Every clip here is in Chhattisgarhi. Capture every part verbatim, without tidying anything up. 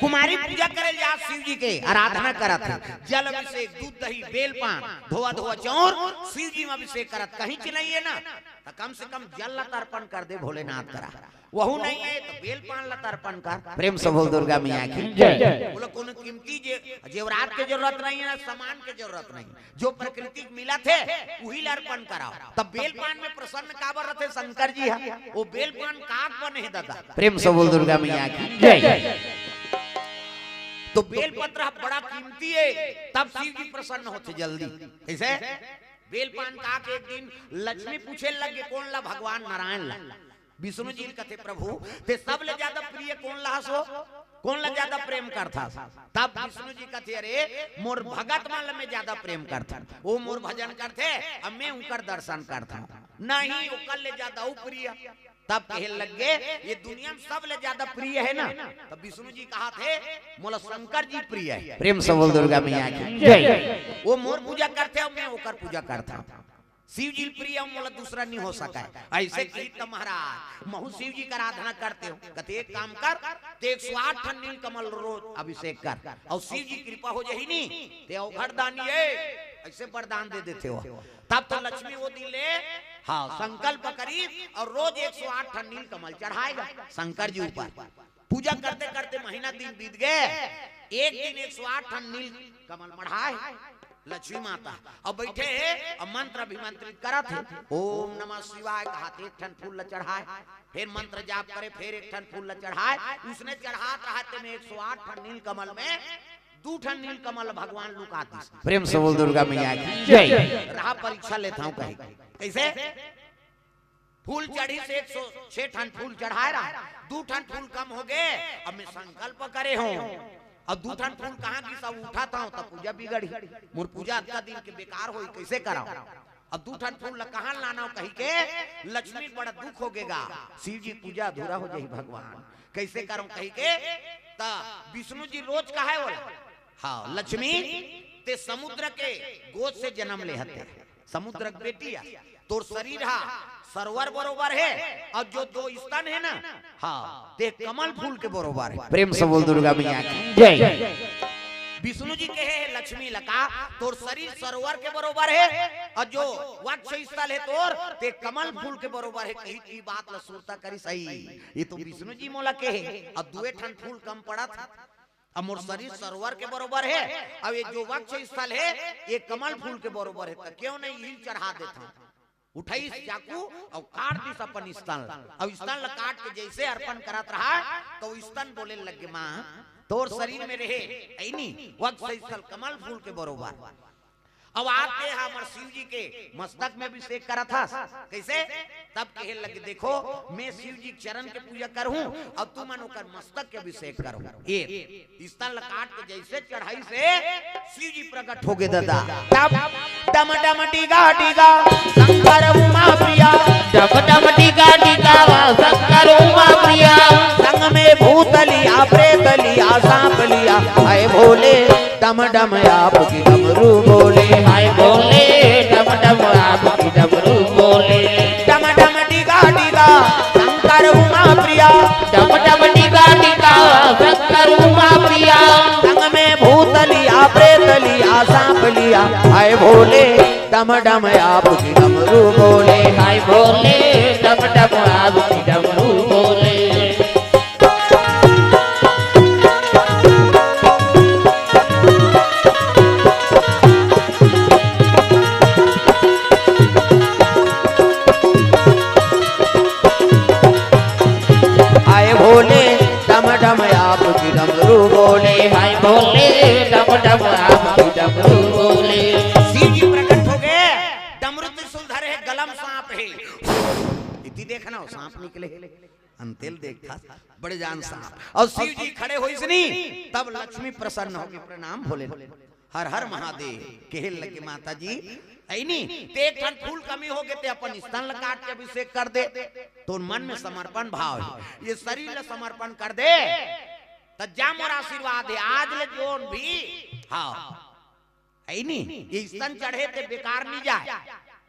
कुमारी पूजा करे ल जात शिव जी के आराधना करत हे, जल अभिषेक, दूध दही, बेल पान, धोवा धोवा चाउर, शिव जी में अभिषेक करत, कहीं चिल्लाइए ना, त कम से कम जल ला तर्पण कर दे भोलेनाथ करा। वहू नहीं है तो बेल पान ला तर्पण कर। प्रेम से बोल दुर्गा मैया की जय। बोलो, कोनो कीमती जे-, जेवरात के जरूरत नहीं है, ना सामान के जरूरत नहीं, जो प्रकृति के मिलत हे, उही ला अर्पण कराओ। तब बेल पान में प्रसन्न काबर रथे शंकर जी हा? वो बेल पान काक बने हे दादा। प्रेम से बोल दुर्गा मैया की जय। तो बेल पत्र बड़ा कीमती है, तब शिव जी प्रसन्न होते जल्दी। कैसे? बेल पान काक एक दिन लक्ष्मी पूछे लगे, कौन ला? भगवान नारायण ला। विष्णु जी कथे, प्रभु, ते सबले ज्यादा प्रिय कौन ला हस? कौन ला ज्यादा प्रेम करथस? तब विष्णु जी कथे, अरे, मोर भगत मन ला मैं ज्यादा प्रेम करथन, वो मोर भजन करथे, अब मैं उनकर दर्शन करथन, नहीं ओकर ले ज्यादा ऊ प्रिय। तब कहे लग गे, ये दुनिया में सबले ज्यादा प्रिय है ना? तब विष्णु जी कहा थे, मोला शंकर जी प्रिय है। प्रेम से बोल दुर्गा मैया की जय। वो मोर पूजा करथे, मैं ओकर पूजा करथन। शिव जी प्रिय मोला दूसरा नहीं हो सका है। ऐसे कही त महाराज, महू शिव जी का आराधना करते हो, कथे एक काम कर, ते एक सौ आठ ठन नील कमल रोज अभिषेक कर, और शिव जी कृपा हो जाही नी, ते अवघड़ दानी है, ऐसे वरदान दे देते हो। तब तो लक्ष्मी वो दिन ले, हाँ, संकल्प करी और रोज एक सौ आठ ठन नील कमल चढ़ाएगा शंकर जी ऊपर। पूजा करते करते महीना दिन बीत गए, एक दिन एक सौ आठ ठन नील कमल मढ़ाए लक्ष्मी माता, अब बैठे हे, अब मंत्र अभिमंत्रित करत हे, ओम नमः शिवाय कहात एक ठन फूल ल चढ़ाए, फिर मंत्र जाप करे, फिर एक ठन फूल ल चढ़ाए, उसने चढ़ात रहते में एक सौ आठ ठन नील कमल में दू ठन नील कमल भगवान लुका दिस। प्रेम से बोल दुर्गा मैया की जय। रहा परीक्षा लेता हूँ कहीं, कैसे? फूल चढ़ी से एक सौ छह ठन फूल चढ़ाए रहा, दू ठन फूल कम हो गए। अब मैं संकल्प करे हूँ, अब दू ठन फूल कहाँ की सब उठा था, तब पूजा बिगड़ी, मोर पूजा अतका दिन के बेकार होई, कैसे कराऊं? अब दू ठन फूल ला कहाँ लाना हो कही के लक्ष्मी बड़ा दुख हो गेगा, शिव जी पूजा अधूरा हो जाही भगवान, कैसे करूं कही के। त विष्णु जी रोज कहे वाला, हाँ लक्ष्मी, ते समुद्र के गोद से जन्म ले हते, समुद्र के बेटी आ, तोर शरीर हा सरोवर बरोबर है, और जो दो स्तन है ना, हाँ, ते कमल फूल के बरोबर है। प्रेम से बोल दुर्गा मैया की जय। विष्णु जी कहे हे लक्ष्मी लका, तोर शरीर सरोवर के बरोबर है, और जो वक्ष स्थल है तोर, ते कमल फूल के बरोबर है। कही की बात ला सुरता करी सही, ये तो विष्णु जी मोला कहे, अब दुए ठन फूल कम पड़त। अब मोर शरीर सरोवर के बरोबर है, अब ये जो वक्ष स्थल है, ये कमल फूल के बरोबर है, तो क्यों नहीं हिल चढ़ा देता? उठाइस चाकू और काट दिस अपन स्तन। अब स्तन ला काट के जैसे अर्पण करत रहा, तो स्तन बोले लगे, माँ, तोर शरीर में रहे, ऐनी वक्ष स्थल कमल फूल के बरोबर। अब आते हमर शिव जी के मस्तक में अभिषेक करत हस, कैसे? तब कहे लगे, देखो, मैं शिव जी के चरण के पूजा करहूँ और तुमन ओकर मस्तक के अभिषेक करहूँ। ये स्तन ला काट के जैसे चढ़ाइस हे, शिव जी प्रकट हो गे दादा। डम डम डम डिगा डिगा शंकर उमा प्रिया। डम डम डिगा डिगा शंकर उमा प्रिया। संग में भूत लिया, प्रेत लिया, सांप लिया, हाय भोले। डम डम आपकी डमरू बोले, हाय भोले। डम डम आपकी डमरू बोले। डम डम डिगा डिगा शंकर उमा प्रिया। डम डम डिगा डिगा शंकर उमा प्रिया। संग में भूत लिया, प्रेत लिया, सांप लिया, हाय भोले। डम डम आपकी डमरू बोले, हाय भोले। डम डम आपकी डमरू बोले। हाय भोले, डम डम आपकी डमरू बोले। हाय भोले, डम डम आपकी डमरू बोले। शिव जी प्रकट हो गए, डमरू त्रिशूल धरे है, गला में सांप है। इति देखना हो, सांप निकले, अंतेल देखता, बड़े जान सांप। और शिव जी खड़े होइस नी, तब लक्ष्मी प्रसन्न होके प्रणाम भोले। हर हर महादेव कहे लगे, माता जी, ऐनी, ते एक ठन फूल कमी हो गे, ते अपन स्तन ल काट के अभिषेक कर दे, तोर मन में समर्पण भाव है, ये शरीर ल समर्पण कर दे, त जा मोर आशीर्वाद है, आज ले जोन भी, हाँ, ऐनी, ये स्तन चढ़े ते बेकार नहीं जाए,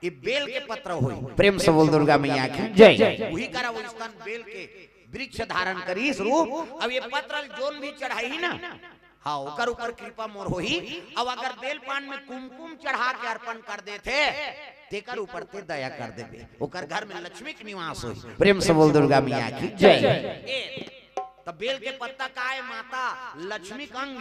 ये बेल के पत्र होई। प्रेम से बोल दुर्गा मैया की जय। वही करा वो स्तन बेल के वृक्ष धारण करिस रूप। अब ये पत्र ल जोन भी चढ़ाही ना, हाँ, ओकर ऊपर कृपा मोर होही। अब अगर बेल पान में कुमकुम चढ़ा के अर्पण कर देथे, तेकर ऊपर ते दया कर देबे, ओकर घर में लक्ष्मी के निवास होही। प्रेम से बोल दुर्गा मैया की जय। ए, त बेल के पत्ता काय माता लक्ष्मी के अंग,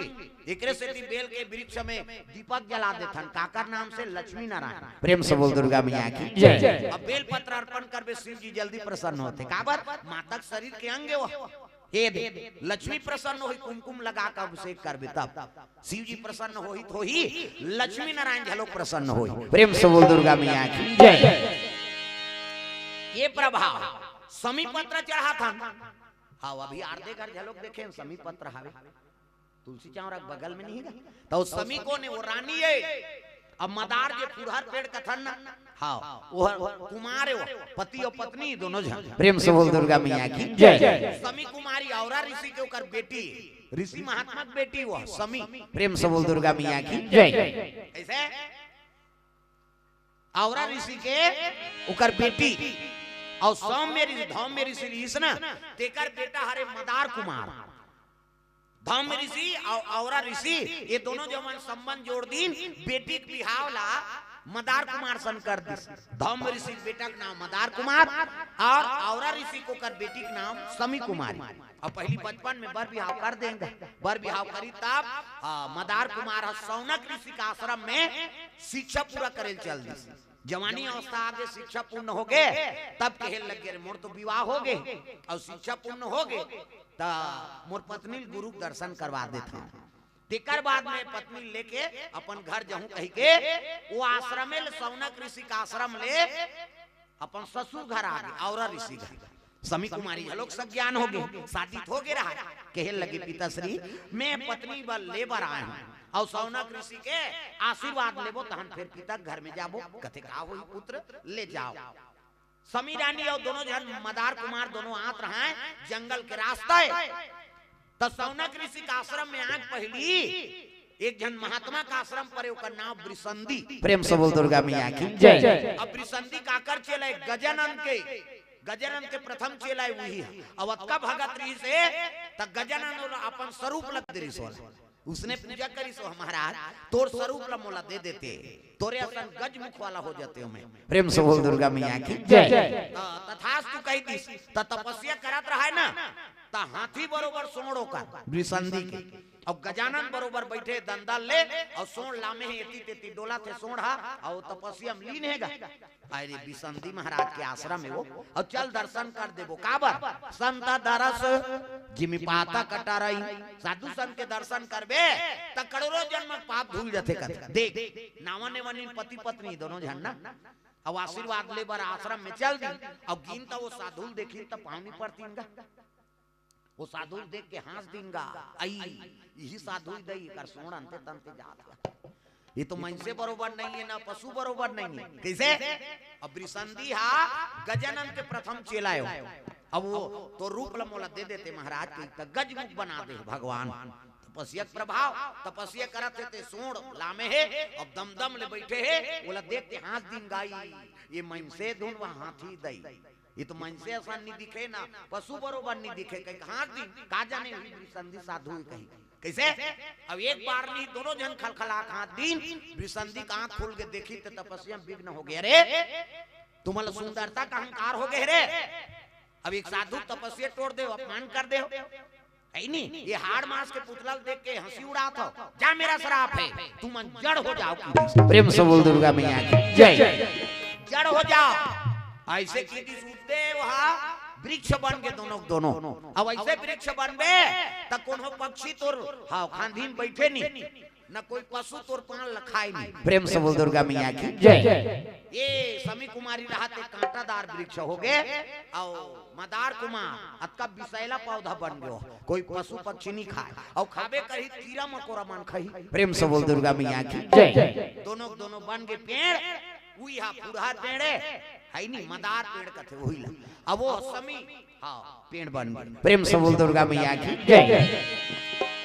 एकरे सेती बेल के वृक्ष में दीपक जला देथन, काकर नाम से? लक्ष्मी नारायण। प्रेम से बोल दुर्गा मैया की जय। अब बेल पत्र अर्पण करबे, शिव जी जल्दी प्रसन्न होथे। काबर? माता के शरीर के अंग हे वो। हे दे, लक्ष्मी प्रसन्न होही, कुमकुम लगा के अभिषेक करबे तब। शिव जी प्रसन्न होही त होही, लक्ष्मी नारायण घलोक प्रसन्न होही। प्रेम से बोल दुर्गा मैया की जय। ये प्रभाव समी पत्र चढ़ाथन। हाँ, अभी आरती घर घलोक देखे, समी पत्र हावे। तुलसी चौरा के बगल में नहीं गा? त ओ समी कोन हे? वो रानी हे। अब मदार जे फुरहर पेड़ कथन ना, हाँ, वो कुमार हे, वो पति अउ पत्नी दोनों झन। प्रेम से बोल दुर्गा मैया की जय। समी कुमारी औरा ऋषि के ओकर बेटी हे, ऋषि महात्मा के बेटी वो समी। प्रेम से बोल दुर्गा मैया की जय। कैसे? औरा ऋषि के ओकर बेटी, अउ सौम्य ऋषि, धौम्य ऋषि रिहिस ना, तेकर बेटा हरे मदार कुमार। धौम्य ऋषि अउ औरा ऋषि, ये दोनों जवन संबंध जोड़ दीन, बेटी के बिहाव ला मदार कुमार सन कर दिस। धौम्य ऋषि के बेटा के नाम मदार कुमार अउ औरा ऋषि के ओकर बेटी के नाम समी कुमारी। अउ पहिली बचपन में बर बिहाव कर देंगे, बर बिहाव करी तब, आ, मदार कुमार ह सौनक ऋषि के आश्रम में शिक्षा पूरा करे ल चल दिस। जवानी अवस्था आगे, शिक्षा पूर्ण होगे, तब कहे लगे, "अरे, मोर तो विवाह होगे अउ शिक्षा पूर्ण होगे, त मोर पत्नी ल गुरु के दर्शन करवा देथंव।" तेकर बाद में पत्नी ल लेके अपन घर जाहूं कहिके, वो आश्रमे ले, सौनक ऋषि के आश्रम ले अपन ससुर घर आगे, औरा ऋषि घर। समी कुमारी घलोक सज्ञान होगे, शादी त होगे रहय, कहे लगे, "पिताश्री, मैं पत्नी बर ले बर आए हूं, अउ सौनक ऋषि के आशीर्वाद लेबो, तहन फेर पिता के घर में जाबो।" कथे, "का होही पुत्र, ले जाव।" समी रानी अउ दोनों झन मदार कुमार दोनों आत रहय जंगल के रास्ता हे, त सौनक ऋषि के आश्रम में आए के पहिली एक झन महात्मा के आश्रम परे, ओकर नाम वृषंदी। प्रेम से बोल दुर्गा मैया की जय। अब वृषंदी काकर चेला हे? गजानन के, गजानन के प्रथम चेला हे, उही हे। अब अतका भगत रिहिस हे, त गजानन ओला अपन स्वरूप ल दे रिहिस ओला। उसने पूजा करिस, "ओ महाराज, तोर स्वरूप ल मोला दे देते, तोरे असन गजमुख वाला हो जातेंव मैं।" प्रेम से बोल दुर्गा मैया की जय। त तथास्तु कहि दिस। त तपस्या करत रहय ना, त हाथी बरोबर सोंड़ ओकर वृषंदी के, अउ गजानन बरोबर बइठे दंदल ले, अउ सोंड़ लामे हे, एती तेती डोलत हे सोंड़ ह, अउ तपस्या में लीन हे गा। अरे, वृषंदी महाराज के आश्रम हे वो, अउ चल दर्शन कर देबो। काबर? संत दरस जिमि पातक टरई। साधु संत के दर्शन करबे, त करोड़ों जन्म के पाप धुल जथे कथे। देख, नावा नेवा नीन पति पत्नी दोनों झन ना, अउ आशीर्वाद ले बर आश्रम में चल दीन, अउ गिन त वो साधु ल देखिन त पाँव नी परतिन गा। वो साधु ल देख के हाँस दिन गा, "अई, इही साधु दई, एकर सोंड़ अंते तंते जात हे। ये तो मनसे बरोबर नहीं हे, ना पशु बरोबर नहीं हे।" कइसे? अब वृषंदी हा गजानन के प्रथम चेला हे। अब वो तोर रूप ल मोला दे देते महाराज, कहि त गजमुख बना दे भगवान। तपस्या के प्रभाव, तपस्या करत हे ते सोंड़ लामे हे, अब दमदम ले बइठे हे, ओला देख के हाँस दिन गा, "अई, ये मनसे धुन व हाथी दई।" ये तो मनसे असन नी दिखे ना, पशु बरोबर नी दिखे, कहि के हाँस दिन, का जाने ही वृषंदी साधु हे कहि। कइसे? अब एक बार नी, दोनों झन खलखला के हाँस दिन, वृषंदी के आँख खुल गे, देखिस त तपस्या में विघ्न होगे। "अरे, तुमन ल सुंदरता के अहंकार होगे रे।" अब एक साधु तपस्या टोर देव, अपमान कर देव। हे नी, ये हाड़ मांस के पुतला ल देख के हंसी उड़ात हव। जा, मेरा श्राप हे, तुमन जड़ हो जाव। प्रेम से बोल दुर्गा मैया की जय। जड़ हो जाव। अइसे कहि दिस, उठते वहाँ वृक्ष बन गे दोनों, दोनों। अब अइसे वृक्ष बनबे, त कोनो पक्षी तोर, हाँ, खांधी में बइठे नी, न कोई पशु तोर पान ल खाय नी। प्रेम से बोल दुर्गा मैया की जय। ये समी कुमारी रहत हे कांटादार वृक्ष होगे, अउ मदार कुमार अतका विषैला पौधा बन गयो, कोई पशु पक्षी नी खाय, अउ खाबे करही त कीरा मकोरा मन खाही। प्रेम से बोल दुर्गा मैया की जय। दोनों, दोनों बन गे पेड़, उही हा फुरहर पेड़ हे, हे नी, मदार पेड़ कथे उही ला। अब वो समी, हाँ, पेड़ बन गे। प्रेम से बोल दुर्गा मैया की जय।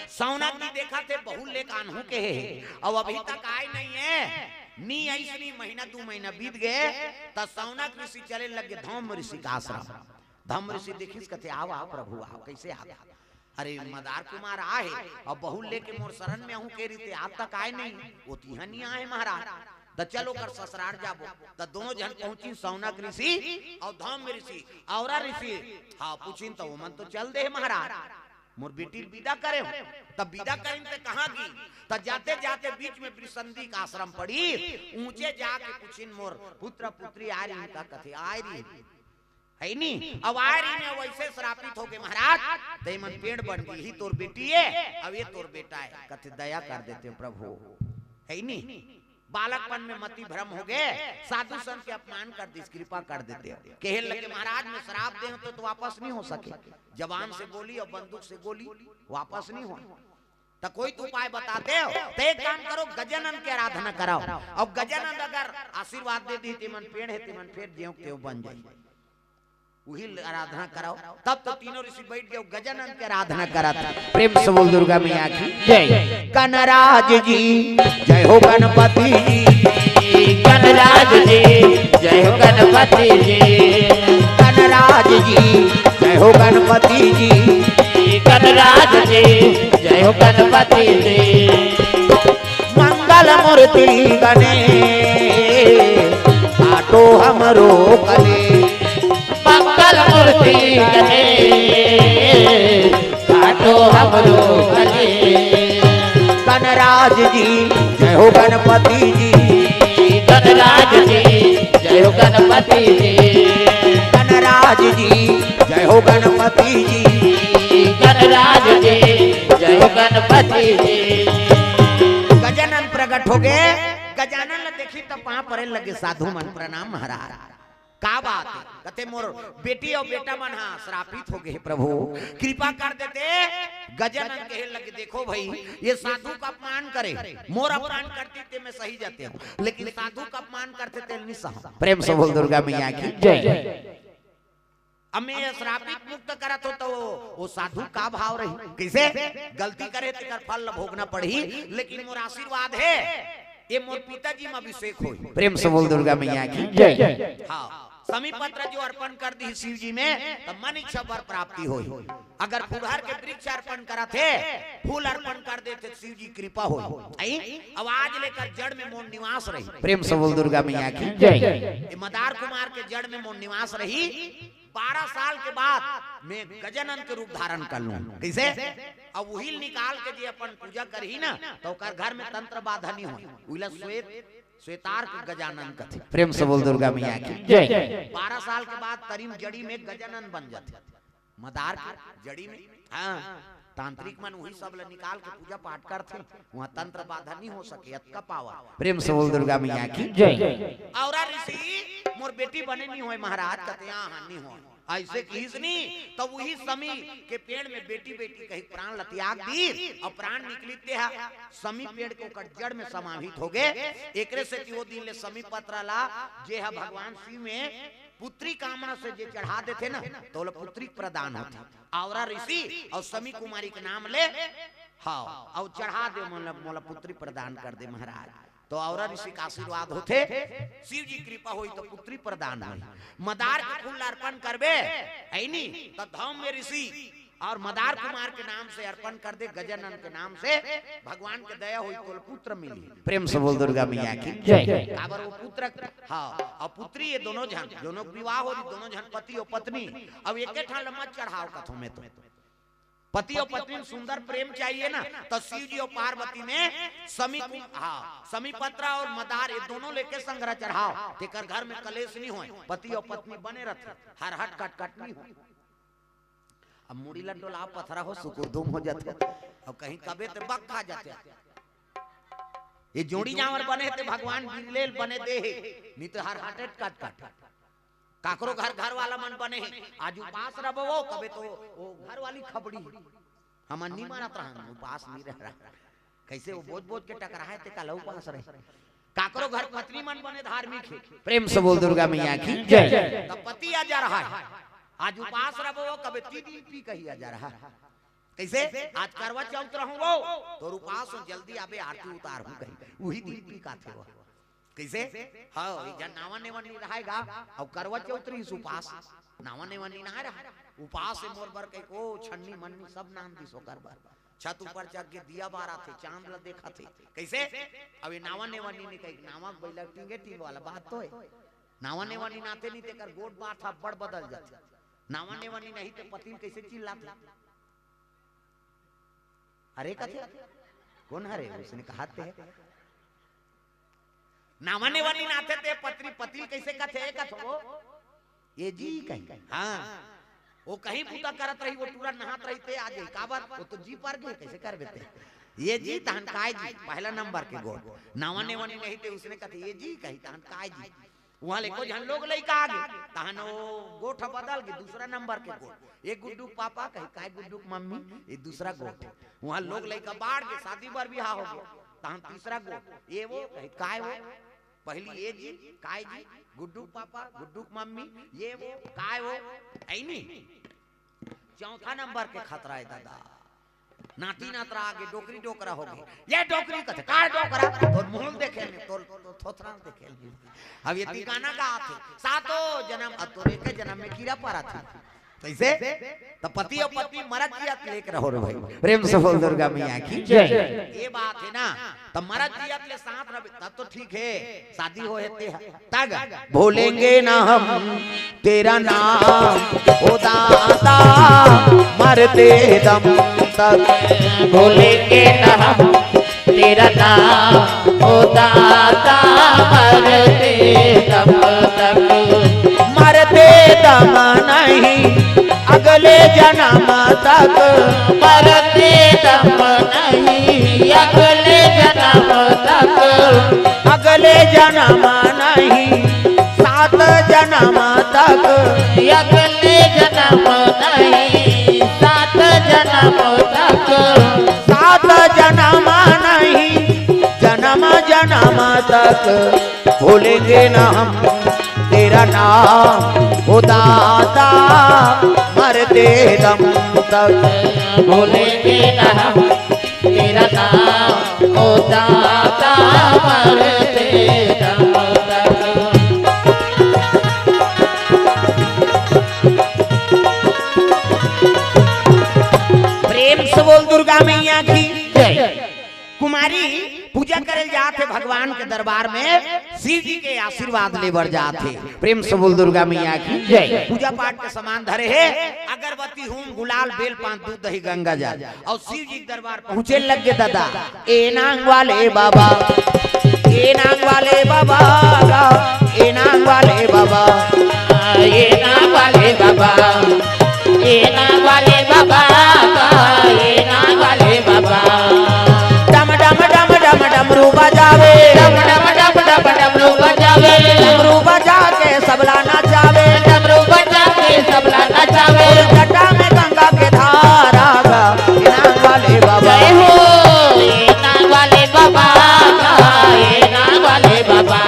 सौनक जी देखत हे, बहुत लेक आनहूं कहे हे, अउ अभी तक आय नहीं हे। नी अइसनी महीना दू महीना बीत गे, त सौनक ऋषि चले लगे धौम्य ऋषि के आश्रम। धम्म ऋषि देखिस, कथे, "आव, आव प्रभु, आव, कइसे आव?" "अरे मदार कुमार आए हे, अउ बहू ल लेके मोर शरण में आहूं कहे रहिस ते, आज तक आए नहीं, ओ तिहां नइ आए महाराज।" त चल ओकर ससुरार जाबो। त दोनों झन पहुंचिन, सौनक ऋषि अउ धम्म ऋषि, औरा ऋषि। हाँ, पूछिन त ओमन तो चल दे हे महाराज, मोर बेटी ल बिदा करे हों। त बिदा करिन त कहां गिन? त जाते जाते बीच में वृषंदी के आश्रम पड़िस, उहें जाके पूछिन, "मोर पुत्र पुत्री आए रहिन का?" कथे, "आए रहिन।" हे नी? अब आए रहिन, वइसे श्रापित होगे महाराज, त एमन पेड़ बन गे, इही तोर बेटी ए, अउ ए तोर बेटा ए। कथे, "दया कर देते प्रभु।" हे नी? बालकपन में मति भ्रम होगे, साधु संत के अपमान कर दिस, कृपा कर देते। कहे लगे, "महाराज, मैं श्राप दे हों तो, तो वापस नइ हो सके। जबान से बोली अउ बंदूक से गोली, वापस नइ होय। त कोई तो उपाय बता देव।" त एक काम करो, गजानन के आराधना कराव। अउ गजानन अगर आशीर्वाद दे दिही, त एमन पेड़ हे, त एमन फेर जेव तेव बन जाही। उही ल आराधना कराव। तब तो तीनों ऋषि बइठ गे, गजानन के आराधना करत। प्रेम से बोल दुर्गा मैया की जय। गणराज जी, जय हो गणपति जी। गणराज जी, जय हो गणपति जी। गणराज जी, जय हो गणपति जी। गणराज जी, जय हो गणपति जी। मंगल मूर्ति गणेश, काटो हमरो कलेश। मंगल मूर्ति गणेश, काटो हमरो कलेश। गणराज जी, जय हो गणपति जी। गणराज जी, जय हो गणपति जी। गणराज जी, जय हो गणपति जी। गणराज जी, जय हो गणपति जी। गजानन प्रगट होगे। गजानन ल देखिन त पांव परे लगे साधु मन, "प्रणाम महाराज।" "का बात हे?" कथे, "मोर बेटी अउ बेटा मन हा श्रापित होगे हे प्रभु, कृपा कर देते।" गजानन कहे लगे, "देखो भई, ए साधु का अपमान करे, मोर अपमान करतिस ते मैं सही जातेंव, लेकिन साधु का अपमान करथे ते नइ सहंव।" प्रेम से बोल दुर्गा मैया की जय। अब मैं ए श्रापित मुक्त करत हों त ओ, ओ साधु का भाव रही? कइसे? गलती करे तेकर फल ल भोगना पड़ही, लेकिन मोर आशीर्वाद हे, ए मोर पिताजी म अभिषेक होही। प्रेम से बोल दुर्गा मैया की जय। हाँ, समी पत्र जो अर्पण कर दिही शिव जी में, त मन इच्छा वर प्राप्ति होही। अगर फुलहर के वृक्ष अर्पण करत हे, फूल अर्पण कर देथे, शिव जी कृपा होही। अई? अब आज ले एकर जड़ में मोर निवास रही। प्रेम से बोल दुर्गा मैया की जय। ए मदार कुमार के जड़ में मोर निवास रही। बारह साल के बाद मैं गजानन के रूप धारण कर लूं। कइसे? अब उही ल निकाल के जे अपन पूजा करही ना, त ओकर घर में तंत्र बाधा नइ होय। उही ल श्वेत, श्वेतार्क गजानन कथे। प्रेम से बोल दुर्गा मैया की जय। बारह साल के बाद तरी म जड़ी में गजानन बन जाथे। मदार के जड़ी में, हाँ, तांत्रिक मन उही सब ल निकाल के पूजा पाठ करथे, उहां तंत्र बाधा नइ हो सके, अतका पावर। प्रेम से बोल दुर्गा मैया की जय। औरा ऋषि, "मोर बेटी बने नइ होय महाराज।" कथे, "हाँ, हाँ, नइ होय।" अइसे किहिस नी, तब उही समी के पेड़ में बेटी, बेटी कहि प्राण ल त्याग दिस अउ प्राण निकलिस ते हा समी पेड़ के ओकर जड़ में समाहित होगे। एकरे सेती ओ दिन ले समी पत्र ला जे हा भगवान शिव में पुत्री कामना से जे चढ़ा देथे ना, त ओला पुत्री प्रदान होथे। औरा ऋषि अउ समी कुमारी के नाम ले, हाँ, अउ चढ़ा दे, मोला, मोला पुत्री प्रदान कर दे महाराज। त औरा ऋषि के आशीर्वाद होथे, शिव जी कृपा होही त पुत्री प्रदान होही। मदार के फूल अर्पण करबे, हे नी, त धम्म ऋषि अउ मदार कुमार के नाम से अर्पण कर दे, गजानन के नाम से, भगवान के दया होही, तोला पुत्र मिलही। प्रेम से बोल दुर्गा मैया की जय। काबर ओ पुत्र, हाँ, अउ पुत्री, ए दोनों झन, दोनों के विवाह होही, दोनों झन पति अउ पत्नी। अब एके ठन ल मत चढ़ाव कथों मैं तो। पति अउ पत्नी में सुंदर प्रेम चाहिए ना, त शिव जी अउ पार्वती में समी कुम-, हाँ, समी पत्र अउ मदार, ए दोनों लेके संघरा चढ़ाव, तेकर घर में कलेश नइ होय, पति अउ पत्नी बने रथे, हरहट कटकट नइ होय। अब मुड़ी ल डोलाव, पथरा हो, सुकुरदुम हो जाथे। अब कहीं कबे ते बक खा जाथे। ए जोड़ी जांवर बने हे ते भगवान बिरले ल बने दे हे, नइ त हरहटे कटकट। काकरो घर, घर वाला मन बने हे, आज उपास रबो वो, कबे तो ओ घर वाली खबड़ी। हमन नइ मानत रहन, उपास नइ रह रहा। कइसे ओ बोज बोज के टकराहे ते काला उपास रहे। काकरो घर पत्नी मन बने धार्मिक हे। प्रेम से बोल दुर्गा मैया की जय। त पति आ जा रहा हे, आज उपास रबो वो, कबे तीन दिन पी कहि आ जा रहा हे। कइसे? आज करवा चौथ रहूं वो, तोर उपास हों, जल्दी आबे, आरती उतारहूं कहि, उही दिन पी काथे वो। कइसे? हाँ, एक झन नावा नेवन नइ रहाय गा, अउ करवा चौथ रहिस उपास। नावा नेवा नी नहाय रहा, उपास हे मोर बर कहिके ओ छन्नी मन्नी सब नान दिस ओकर बर। छत ऊपर चढ़ के दिया बारथे, चांद ल देखथे। कइसे? अब ये नावा नेवा नी, नी कहिके, नावा के बइला टींगे टींग वाला बात तो हे। नावा नेवा नी नाथे नी तेकर गोठ बात ह बड़ बदल जाथे। नावा नेवा नी नहीं ते पति ल कइसे चिल्लाथे? अरे कथे, कोन हरे? उसने कहा ते। नावा नेवा नी नाथे ते पति, पति ल कइसे कथे? कथे वो, "ए जी" कही। हाँ, वो कहीं बूता करत रही, वो टूरा नहात रही ते आ जाई। काबर? वो तो जी पर गे, कइसे करबे ते? "ए जी" तहन "काय जी", पहला नंबर के गोठ। नावा नेवा नी नहीं ते उसने कथे, "ए जी" कही, तहन "काय जी?" उहाँ ले एको झन लोग लइका आगे, तहन वो गोठ बदल गे, दूसरा नंबर के गोठ। "ए गुड्डू के पापा" कही, "काय गुड्डू के मम्मी?" ये दूसरा गोठ। उहाँ लोग लइका बाढ़ गे, शादी बर बिहाव हो गे, तहन तीसरा गोठ। "ए वो" कही, "काय वो?" पहली "ए जी", "काय जी?" "गुड्डू के पापा", "गुड्डू के मम्मी", "ए वो", "काय वो?" ऐ नी? चौथा नंबर के खतरा हे दादा। नाती नातरा आगे, डोकरी डोकरा हो गे। "ए डोकरी" कथे, "काय डोकरा?" "तोर मुंह ल देखे ल नी, तोर, तोर थोथरा ल देखे ल नी।" अब ये ती गाना गाथे, "सातो जनम, अब तोर एक जनम में कीरा परथे।" कइसे? त पति अउ पत्नी मरत जियत ले एक रहो रे भाई। प्रेम से बोल दुर्गा मैया की जय। ये बात हे ना, त मरत जियत ले साथ रहे, तब तो ठीक हे, शादी होहे ते ह। तग "भूलेंगे ना हम तेरा नाम, ओ दाता, मरते दम तक।" "भूलेंगे ना हम तेरा नाम, ओ दाता, मरते दम तक।" मरते दम नहीं, अगले जनम तक। मरते दम नहीं, अगले जनम तक। अगले जनम नहीं, सात जनम तक। अगले जनम नहीं, सात जनम तक। सात जनम नहीं, जनम जनम तक। भूलेंगे ना हम तेरा नाम, ओ दाता, मरते दम तक। भूलेंगे ना हम तेरा नाम, ओ दाता, मरते दम तक। प्रेम से बोल दुर्गा मैया की जय। कुमारी पूजा करे ल जात हे भगवान के दरबार में, शिव जी के आशीर्वाद ले बर जात हे। प्रेम से बोल दुर्गा मैया की जय। पूजा पाठ के सामान धरे हे, अगरबत्ती, हूम, गुलाल, बेल, पान, दूध, दही, गंगा जल, अउ शिव जी के दरबार पहुंचे लग गे दादा। "ए नांग वाले बाबा, ए नांग वाले बाबा, ए नांग वाले बाबा, ए नांग वाले बाबा।" ए नांग वाले बाबा, ए नांग वाले बाबा। डम डम डम डम डमरू बजावे। डम डम डम डम डमरू बजावे। डमरू बजा के सबला नचावे। डमरू बजा के सबला नचावे। जटा में गंगा के धारा गा, ए नांग वाले बाबा। जय हो, ए नांग वाले बाबा, ए नांग वाले बाबा।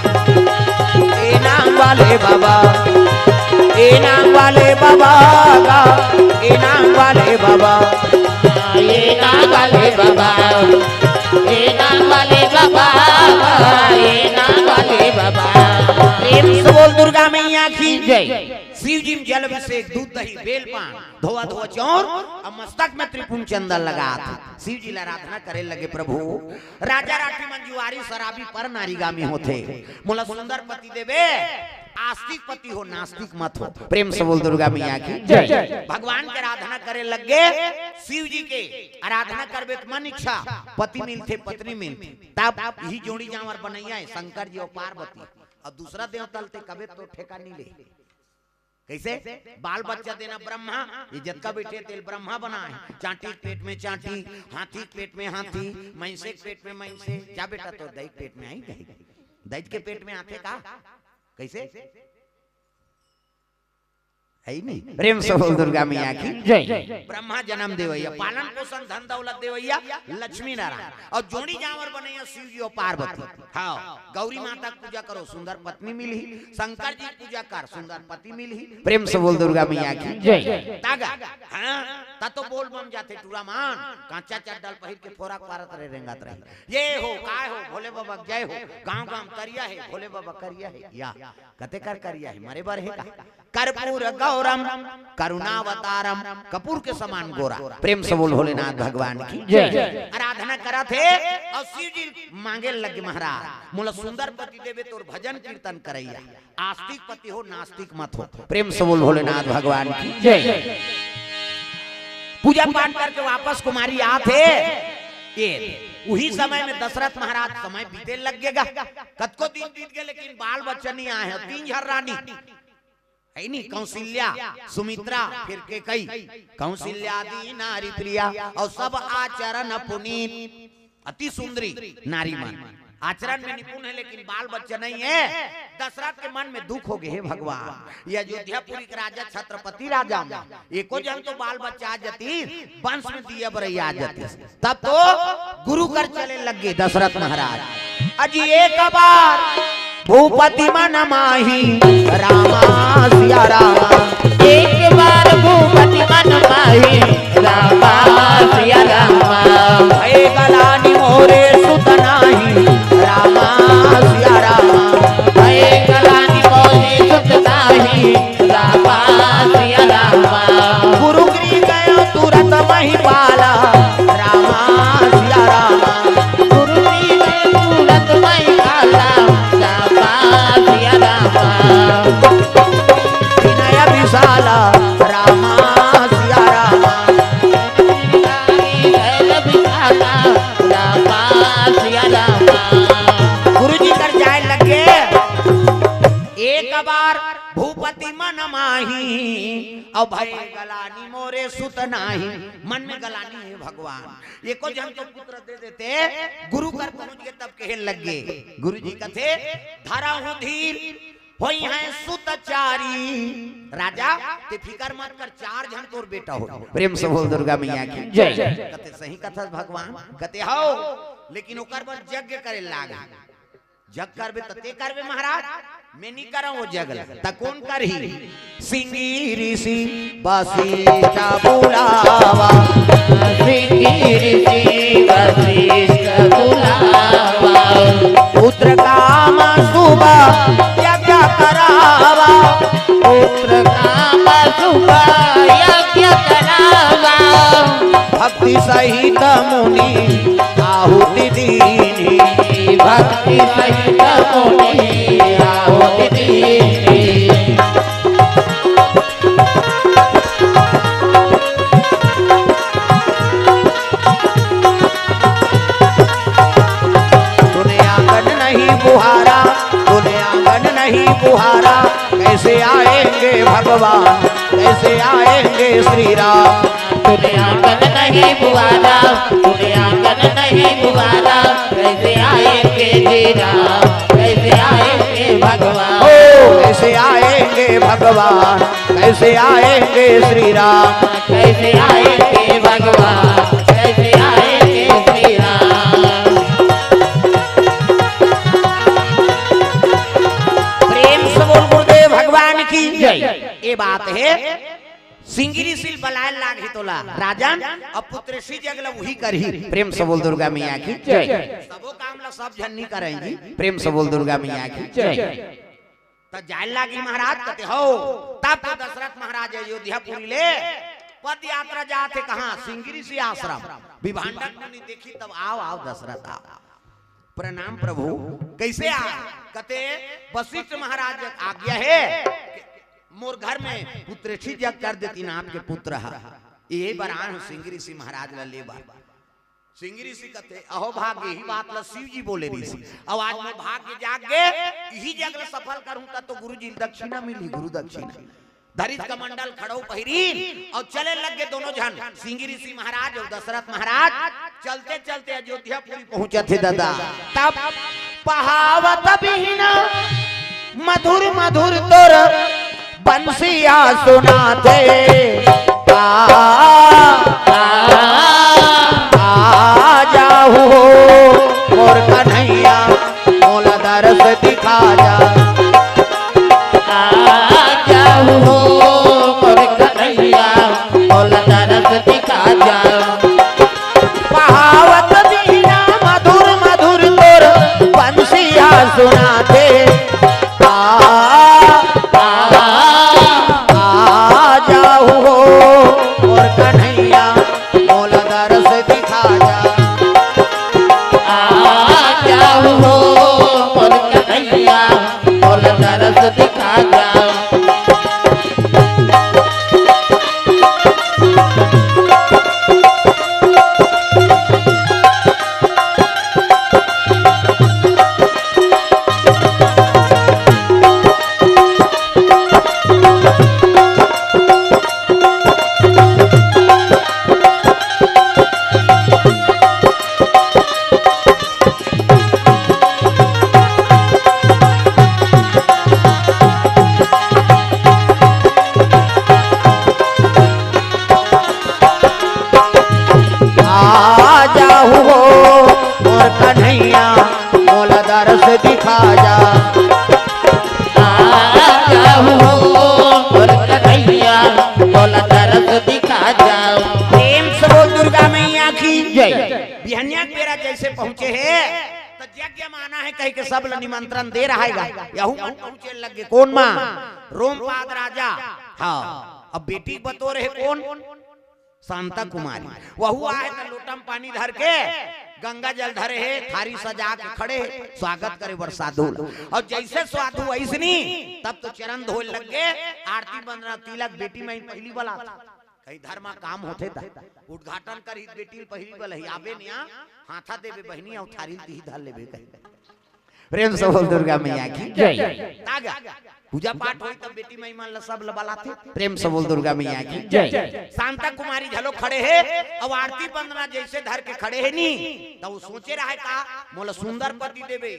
ए नांग वाले बाबा, ए नांग वाले बाबा गा, ए नांग वाले बाबा। ए नांग वाले बाबा, ए नांग वाले बाबा, ए नांग वाले बाबा। प्रेम से बोल दुर्गा मैया की जय। शिव जी में जल अभिषेक, दूध दही बेल पान, धोवा धोवा चाउर अउ मस्तक में त्रिपुंड चंदन लगात हे। शिव जी ला आराधना करे लगे, "प्रभु, राजा राठी मन जुआरी शराबी पर नारीगामी होथे, मोला सुंदर पति देबे, आस्तिक पति हो, नास्तिक मत हो।" प्रेम से बोल दुर्गा मैया की जय। भगवान के आराधना करे लग गे, शिव जी के आराधना करबे त मन इच्छा पति मिलथे, पत्नी मिलथे, तब इही जोड़ी जांवर बनइया हे शंकर जी अउ पार्वती, अउ दूसरा देवता ल ते कबे तो ठेका नी ले। कइसे? बाल बच्चा देना ब्रह्मा, ये जतका बइठे तेल ब्रह्मा बनाए। चांटी के पेट में चांटी, हाथी के पेट में हाथी, मइंसे के पेट में मइंसे। जा बेटा, तोर दई के पेट में आही, दई, दई के पेट में आथे का? कइसे? है नहीं? प्रेम से बोल दुर्गा मैया की जय। ब्रह्मा जन्म देवैया, पालन पोषण, धन दौलत देवैया लक्ष्मी नारायण, और जोड़ी जांवर बनैया शिव जी और पार्वती। हाँ, गौरी माता के पूजा करो, सुंदर पत्नी मिलही, शंकर जी के पूजा कर, सुंदर पति मिलही। प्रेम से बोल दुर्गा मैया की जय। तागा, हाँ, ता तो बोल बम जाथे टूरा मान, कांचा चड्डल पहिर के फोरा पारत रहे, रेंगत रहे। ये हो, काय हो, भोले बाबा जय हो, गांव गांव करिया है, भोले बाबा करिया है, या कते कर करिया है, मरे बर है का? कर्पूर गौरम करुणावतारम, कपूर के समान गोरा। प्रेम से बोल भोलेनाथ भगवान की जय। आराधना करत हे और शिव जी मांगे लगे, महाराज, मोला सुंदर पति देबे, तोर भजन कीर्तन करैया, आस्तिक पति हो, नास्तिक मत हो। प्रेम से बोल भोलेनाथ भगवान की जय। पूजा पाठ करके वापस कुमारी आत हे, ये उही समय में दशरथ महाराज समय बीते लग गेगा। कतको दिन बीत गए, लेकिन बाल बच्चा नहीं आए हैं। तीन झन रानी है नी, कौशल्या, सुमित्रा, फिर कैकई। कौशल्या दी नारी प्रिया और सब आचरण पुनीत, अति सुंदरी नारी मन, आचरण में निपुण है, लेकिन बाल बच्चा नहीं है। दशरथ के मन में दुख हो गए, हे भगवान, ये अयोध्यापुरी के राजा छत्रपति राजा में एको झन तो बाल बच्चा आ जाती, वंश में दिया बरैया आ जाती। तब तो गुरु कर चले लग गे दशरथ महाराज। अजी एक बार भूपति मन माही रामा सिया रामा। एक बार भूपति मन माही रामा सिया रामा। भय गलानी मोरे सुत नाही रामा सिया रामा। भय गलानी मोरे सुत नाही रामा सिया रामा। गुरु गृह गयो तुरत महिपाला रामा सिया रामा। गुरु गृह गयो तुरत महिपाला रामा सिया रामा। विनय विशाला रामा सिया रामा। विनय विशाला रामा सिया रामा। गुरु जी कर जाए लगे एक बार भूपति मन माही, अब भय गलानी मोरे सुत नाही। मन में गलानी है भगवान, एको झन तो पुत्र दे देते। गुरु कर पहुंच गए तब कहे लग गए। गुरु जी कथे, धरा हूँ धीर होई है सुत चारी। राजा, ते फिकर मत कर, चार झन तोर बेटा हो। प्रेम से बोल दुर्गा मैया की जय। कथे, सही कथस भगवान? कथे, हव, लेकिन ओकर बर यज्ञ करे लाग। जग करबे त ते करबे महाराज, मैं नी करंव वो जग ल। त कोन करही? सिंगी ऋषि वशिष्ठ बुलावा। सिंगी ऋषि वशिष्ठ बुलावा। पुत्र काम शुभ यज्ञ करावा। पुत्र काम शुभ यज्ञ करावा। भक्ति सहित मुनि आहुति दीन्ही। भक्ति सहित मुनि आहुति दीन्ही। तूने आंगन नहीं बुहारा, तूने आंगन नहीं बुहारा, कैसे आएंगे भगवान, कैसे आएंगे श्री राम? तूने आंगन नहीं बुहारा, तूने आंगन नहीं बुहारा, कैसे आएंगे श्री राम, कैसे आएंगे भगवान? ओ, कैसे आएंगे भगवान, कैसे आएंगे श्री राम? कैसे आएंगे भगवान, कैसे आएंगे श्री राम? प्रेम से बोल गुरुदेव भगवान की जय। ये बात है, सिंगी ऋषि ल बलाए लाग ही तोला राजन, अब पुत्रेशी जग ल उही करही। प्रेम से बोल दुर्गा मैया की जय। सबो काम ल सब झन नी करय जी, प्रेम से बोल दुर्गा मैया की जय। त जाय लागी महाराज कथे, हव। तब तो दशरथ महाराज अयोध्यापुरी ले पद यात्रा जात हे कहाँ? सिंगी ऋषि आश्रम। विभांडक मुनि देखी तब, आव, आव दशरथ, आव। प्रणाम प्रभु, कैसे आय? कथे, वशिष्ठ महाराज आज्ञा हे, मोर घर में पुत्रेठी जग कर देती ना आपके पुत्र ह। यही बर आय हूँ सिंगी ऋषि महाराज ला ले बर। सिंगी ऋषि कथे, अहो भाग्य, यही बात ला शिव जी बोले ऋषि। अब आज मोर भाग्य जाग गे, यही जग ला सफल करूँ त तो गुरु जी दक्षिणा मिली, गुरु दक्षिणा। धरित कमंडल खड़ो पहिरीन और चले लग गे दोनों झन, सिंगी ऋषि महाराज और दशरथ महाराज। चलते चलते अयोध्यापुरी पहुंचत हे दादा। तब पहावत बिहना मधुर मधुर तोर बंसिया सुनाथे। आ, आ, आ जाहू हो मोर कन्हैया, मोला दरस दिखा जा। आ जाहू हो मोर कन्हैया, मोला दरस दिखा जा। बहावत बीना मधुर मधुर तोर बंसिया सुनाथे। आ, आ, आ जाहू हो मोर कन्हैया, मोला दरस दिखा जा। आ जाहू हो मोर कन्हैया, मोला दरस दिखा जा। आ जाहू हो मोर कन्हैया, मोला दरस दिखा जा। आ जाहू हो मोर कन्हैया, मोला दरस दिखा जा। प्रेम से बोल दुर्गा मैया की जय। बिहनिया के बेरा जैसे पहुंचे हे, त यज्ञ म आना हे कहिके सब ल निमंत्रण दे रहा हे गा। यहू मन पहुंचे लग गे। कोन मा? रोमपाद राजा। हाँ, अब बेटी बतोर हे कोन? शांता कुमारी। वहू आए त लोटा म पानी धर के, गंगा जल धरे हे, थारी सजा के खड़े हे, स्वागत करे बर साधु ल। अउ जैसे साधु अइसनी, तब तो चरण धोए लग गे, आरती बंदना तिलक बेटी म ही पहिली बलात। कहीं धर्मा काम होथे त उद्घाटन करही, बेटी ल पहिली बलही, आबे निया, हाथा देबे बहिनी, अउ थारी ल तिही धर लेबे कही। प्रेम से बोल दुर्गा मैया की जय। तागा, पूजा पाठ होई तब बेटी माई मन ल सब ल बलाथे। प्रेम से बोल दुर्गा मैया की जय। शांता कुमारी घलो खड़े हे, अउ आरती बंदना जैसे धर के खड़े हे नी, त वो सोचे रहे का, मोला सुंदर पति देबे,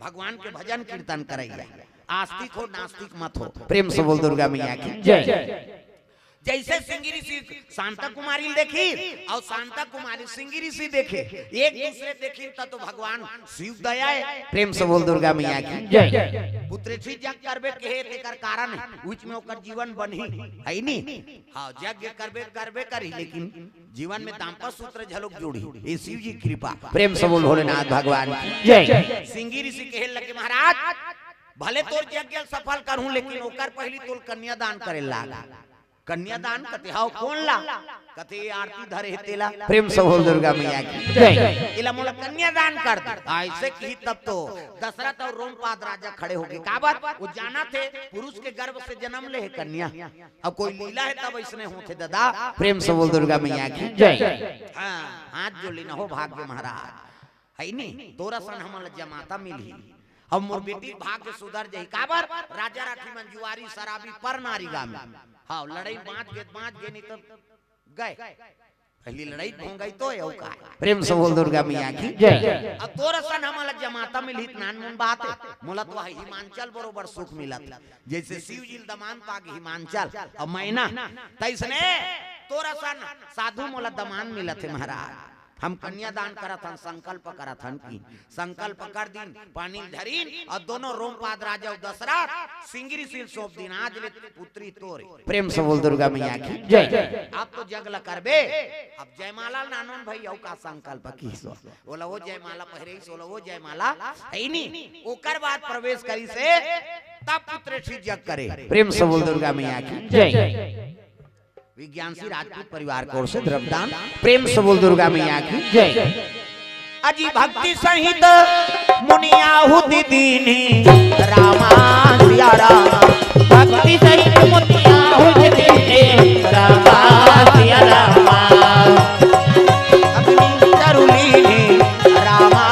भगवान के भजन कीर्तन करैया, आस्तिक हो नास्तिक मत हो। प्रेम से बोल दुर्गा मैया की जय। जैसे सिंगी ऋषि शांता कुमारी ल देखिस अउ शांता कुमारी सिंगी ऋषि देखे, एक दूसरे देखिन त तो भगवान शिव दया हे। प्रेम से बोल दुर्गा मैया की जय। पुत्रेठी जग करबे कहे, तेकर कारण हे, उच में ओकर जीवन बनही, हइ नी? हाँ, यज्ञ करबे, करबे करही, लेकिन जीवन में दाम्पत्य सूत्र झलोक जोड़ही, ये शिव जी कृपा। प्रेम से बोल भोलेनाथ भगवान की जय। सिंगी ऋषि कहे लगे, महाराज, भले तोर यज्ञ ल सफल करहूं, लेकिन ओकर पहिली तोल कन्यादान करे लाग। कन्यादान कथे, हव कोन ला? कथे, "ये आरती धरे हे तेला।" प्रेम से बोल दुर्गा मैया की जय। एला मोला कन्यादान कर दे। अइसे किही तब तो दशरथ अउ रोमपाद राजा खड़े होगे। काबर? वो जानथे पुरुष के गर्भ से जन्म ले हे कन्या। अब कोई लीला हे तब अइसने होथे ददा। प्रेम से बोल दुर्गा मैया की जय। हाँ, हाथ जोड़ लेना हो भाग्य महाराज। हइ नी? तोर असन हमन ल जमाता मिलही। अब मोर बेटी भाग्य सुधर जाही। काबर? राजा राठी मन जुआरी, शराबी, पर नारी गामी। हाँ, लड़ई बाँच गे, बाँच गे, नहीं तो गए। पहिली लड़ई भोंगई तो अउ का। प्रेम से बोल दुर्गा मैया की जय। अब तोर असन हमन ल जमाता मिलही त नानमुन बात हे। मोला तो हिमांचल बरोबर सुख मिलत। जैसे शिव जी ल दमांद पागे हिमांचल, अब मैना, तइसने तोर असन साधु मोला दमांद मिलत हे महाराज। हम कन्यादान करत हन, संकल्प करत हन कि संकल्प कर दिन, पानी ल धरिन, अउ दोनों रोमपाद राजा अउ दशरथ सिंगी ऋषि ल सौंप दिन, आज ले पुत्री तोरे। प्रेम से बोल दुर्गा मैया की जय। अब तो जग ल करबे, अब जयमाला ल नानोन भई, अउ का संकल्प किहिस? ओला वो जयमाला पहिरइस, ओला वो जयमाला, हइ नी? ओकर बाद प्रवेश करिस हे, तब पुत्रेठी जग करे। प्रेम से बोल दुर्गा मैया की जय। विज्ञान सिंह राजपूत परिवार की ओर से द्रव्यदान। प्रेम से बोल दुर्गा मैया की जय। अजी भक्ति सहित मुनि आहुति दीन्ही, रामा सिया रामा। भक्ति सहित मुनि आहुति दीन्ही, रामा सिया रामा। अग्नि तरु लीन्ही, रामा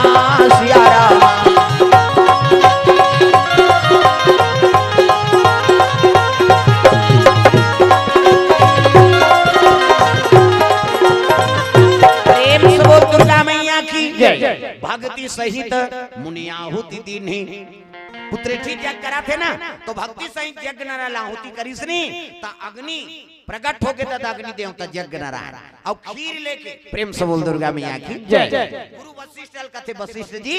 सिया रामा। प्रेम से बोल दुर्गा मैया की जय। भक्ति सहित मुनि आहुति दीन्ही। पुत्रेठी जग करा थे ना, तो भक्ति सहित यज्ञ नारायण आहुति करिस नी, त अग्नि प्रगट होके त अग्नि देवता यज्ञ नारायण अउ खीर लेके। प्रेम से बोल दुर्गा मैया की जय। गुरु वशिष्ठ ल कथे, वशिष्ठ जी,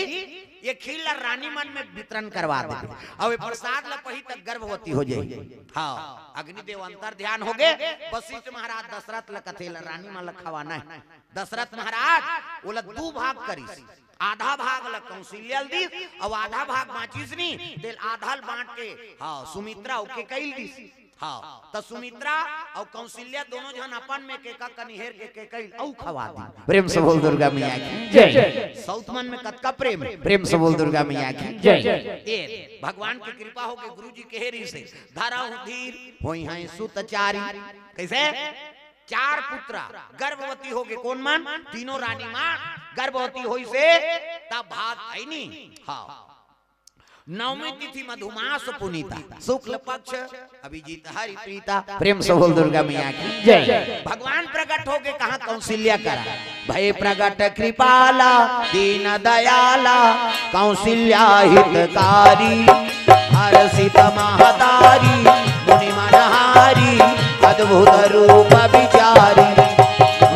ये खीर ला रानी मन में वितरण करवा दे, अउ ये प्रसाद ला पही तक गर्भवती हो जाए। हाँ, अग्निदेव अंतर ध्यान हो गए। वशिष्ठ महाराज दशरथ ला कथे, ला रानी मन ला खवाना है। दशरथ महाराज ओला दू भाग करिस, आधा भाग ला कौशल्या ल दीस, अउ आधा भाग बांचिस नी, तेल आधा ल बांट के, हाँ, सुमित्रा अउ केकई ल दीस। हाँ, त सुमित्रा अउ कौशल्या दोनों झन अपन में केका कनिहेर के केकई ल अउ खवा दी। प्रेम से बोल दुर्गा मैया की जय। साउथ मन में कतका प्रेम है। प्रेम से बोल दुर्गा मैया की जय। ए, भगवान की कृपा हो के गुरु जी कहे रहिसे, धरहु धीर होई हैं सुतचारी। कैसे? चार पुत्र गर्भवती हो गए। कौन मन? तीनों रानी मन गर्भवती होइसे, तब भाग आई नी। हाँ, नवमी तिथि मधुमास पुनीता, शुक्ल पक्ष अभिजीत हरि प्रीता। प्रेम से बोल दुर्गा मैया की जय। भगवान प्रगट हो गए कहाँ? कौशल्या करा। भय प्रगट कृपाला दीन दयाला, कौशल्या हितकारी, हरषित महतारी मुनि मनहारी, अद्भुत रूप विचारी।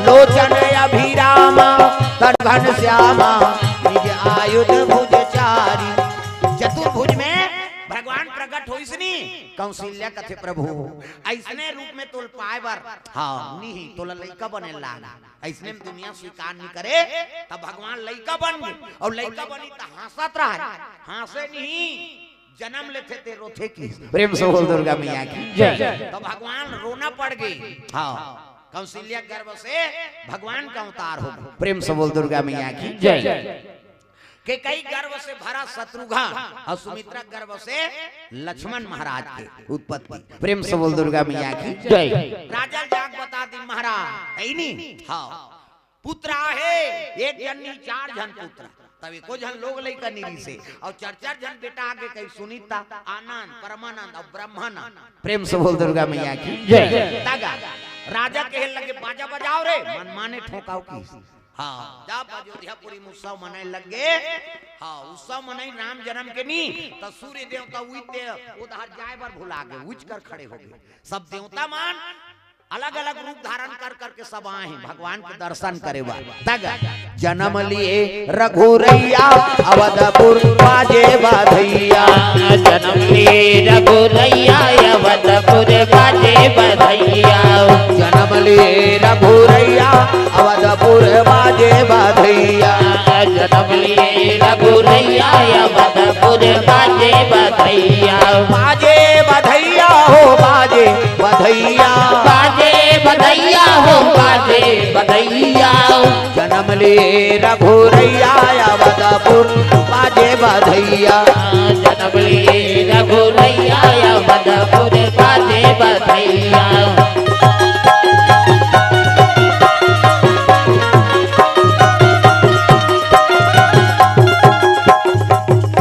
लोचन अभिरामा तन घनश्यामा, निज आयुध भुज चारी। चतुर्भुज में भगवान प्रगट होइस नी, कौशल्या कथे, प्रभु, ऐसने रूप में तोल पाए बर, हाँ, नहीं, तोला लइका बने लाग, ऐसने में दुनिया स्वीकार नहीं करे। तब भगवान लइका बन गए, अउ लइका बनी त हाँसत रहे, हाँसे नहीं, जन्म लेथे ते रोथे की। प्रेम से बोल दुर्गा मैया की जय। तो भगवान रोना पड़ गई। हाँ, कौशल्या गर्भ से भगवान का अवतार हो गए। प्रेम से बोल दुर्गा मैया की जय। केकई गर्भ से भरा शत्रुघ्न अउ सुमित्रा गर्भ से लक्ष्मण महाराज के उत्पत्ति। प्रेम से बोल दुर्गा मैया की जय। राजा ल जाके बता दिन महाराज, है नी? हाँ, पुत्र आहे, एक झन नी, चार झन पुत्र। तब एको झन लोग लइका नी रिहिसे, अउ चार चार झन बेटा आगे कहीं सुनीता, आनंद, परमानंद अउ ब्रह्मानंद। प्रेम से बोल दुर्गा मैया की जय। तगा राजा कहे लगे, बाजा बजाओ रे, मन माने ठोकाओ की। हाँ, जब अयोध्यापुरी में उत्सव मनाए लग गए, हाँ, उत्सव मनाई राम जन्म के नी, त सूर्य देवता उइते उधर जाए बर भुला गए, उइच कर खड़े हो गए। सब देवता मन अलग-अलग रूप धारण कर करके सब आए हैं भगवान के दर्शन करे बर। तग जन्म लिए रघुरैया अवधपुर बाजे बधैया। जन्म लिए रघुरैया अवधपुर बाजे बधैया। जन्म लिए रघुरैया अवधपुर बाजे बधैया। जन्म लिए रघुरैया अवधपुर बाजे बधैया। बाजे बधैया हो बाजे बधैया। बाजे बधैया हो बाजे बधैया। जन्म लिए रघुरैया अवधपुर बाजे बधैया। जन्म लिए रघुरैया अवधपुर बाजे बधैया।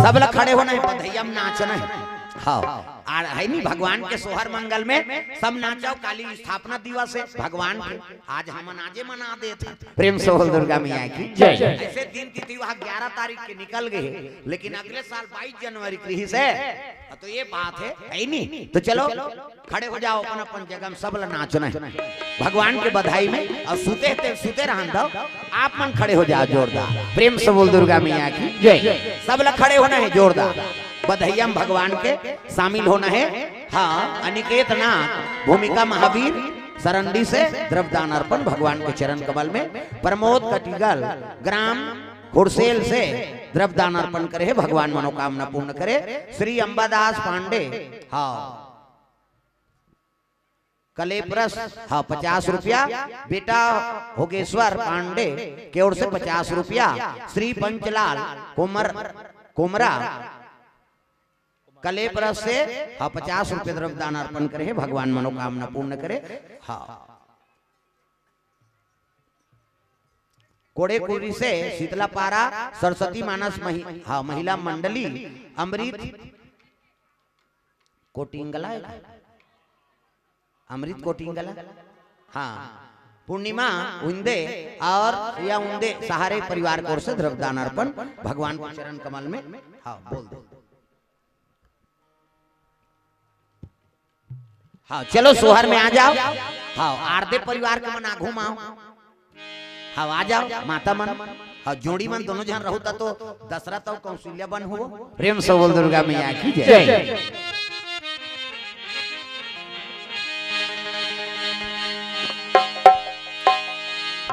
सब ला खड़े होना है, बधैया में नाचना है। हाँ, आ है नी भगवान के सोहर मंगल में सब नाचो। काली स्थापना दिवस है भगवान के, आज हमन आजे मना देत हन। प्रेम से बोल दुर्गा मैया की जय। ऐसे दिन तिथि वहाँ ग्यारह तारीख के निकल गए, लेकिन अगले साल बाईस जनवरी के रिहिसे, तो ये बात है, है नी? तो चलो खड़े हो जाओ अपन अपन जगह में, सब ला नाचना है भगवान के बधाई में। अउ सुते ते सुते रहन दो, आप मन खड़े हो जाओ जोरदार। प्रेम से बोल दुर्गा मैया की जय। सब ला खड़े होना है जोरदार। बधैया में भगवान के शामिल होना है। हाँ, अनिकेत नाथ, भूमिका महावीर, सरंडी से द्रव्यदान अर्पण भगवान के चरण कमल में। प्रमोद कटिगल, ग्राम हुरसेल से द्रव्यदान अर्पण करे है, भगवान मनोकामना पूर्ण करे। श्री अंबादास पांडे, हाँ, कलेप्रस, हाँ, पचास रुपया। बेटा होगेश्वर पांडे के ओर से पचास रुपया। श्री पंचलाल कोमर, कोमरा कलेप्रस से, हाँ, पचास रुपये द्रव्यदान अर्पण करे है, भगवान मनोकामना पूर्ण करे। हाँ, कोड़ेकुरी से शीतलापारा सरस्वती मानस महि-, हाँ, महिला मंडली, अमृत कोटिंगला है, अमृत कोटिंगला, हाँ, पूर्णिमा उंदे और या उंदे सहारे परिवार की ओर से द्रव्यदान अर्पण भगवान के चरण कमल में। हाँ, बोल दो। हाँ, चलो सोहर में आ जाओ। हाँ, आरदे परिवार के मन आघू म आओ। हाँ, आ जाओ माता मन। हाँ, जोड़ी मन दोनों झन रहू त तो दशरथ अउ कौशल्या बन हुओ। प्रेम से बोल दुर्गा मैया की जय। जय।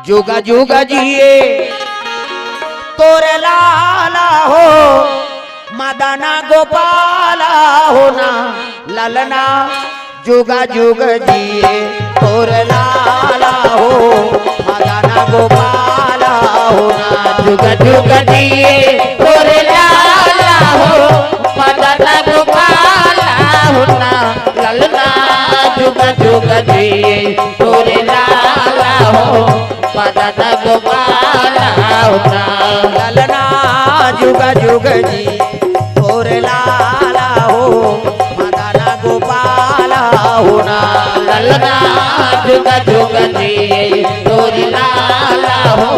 जुग जुग जिए तोर लाला हो, मदन गोपाला हो ना, ललना। जुग जुग जिए तोर लाला हो, मदन गोपाला हो ना। जुग जुग जिए तोर लाला हो, मदन गोपाला हो ना, ललना। जुग जुग जिए तोर लाला हो, मदन गोपाला हो ना। ललना जुग जुग जिए तोर लाला हो, मदन गोपाला हो ना। ललना जुग जुग जिए तोर लाला हो,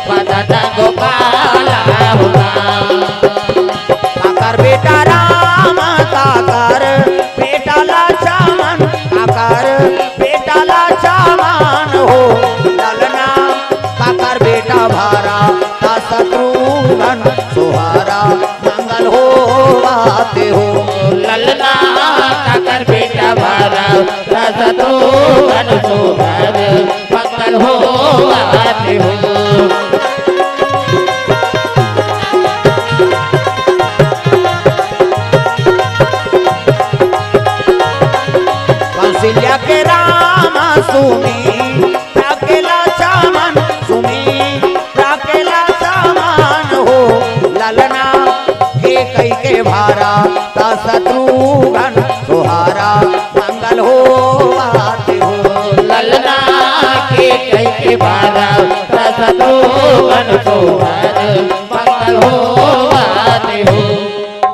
मदन गोपाला हो ना। काकर बेटा राम, काकर बेटा लक्ष्मण, काकर बेटा लक्ष्मण हो, ललना। काकर बेटा भरत शत्रुघ्न, सोहर मंगल होवत हो। ललना काकर बेटा भरत शत्रुघ्न, सोहर मंगल होवत हो। कौशल्या के राम सुमित्रा के लक्ष्मण, सुमित्रा के लक्ष्मण हो, ललना। कैकेयी के भरत शत्रुघ्न, सोहर मंगल होवत हो। ललना कैकेयी के भरत शत्रुघ्न, सोहर मंगल होवत हो।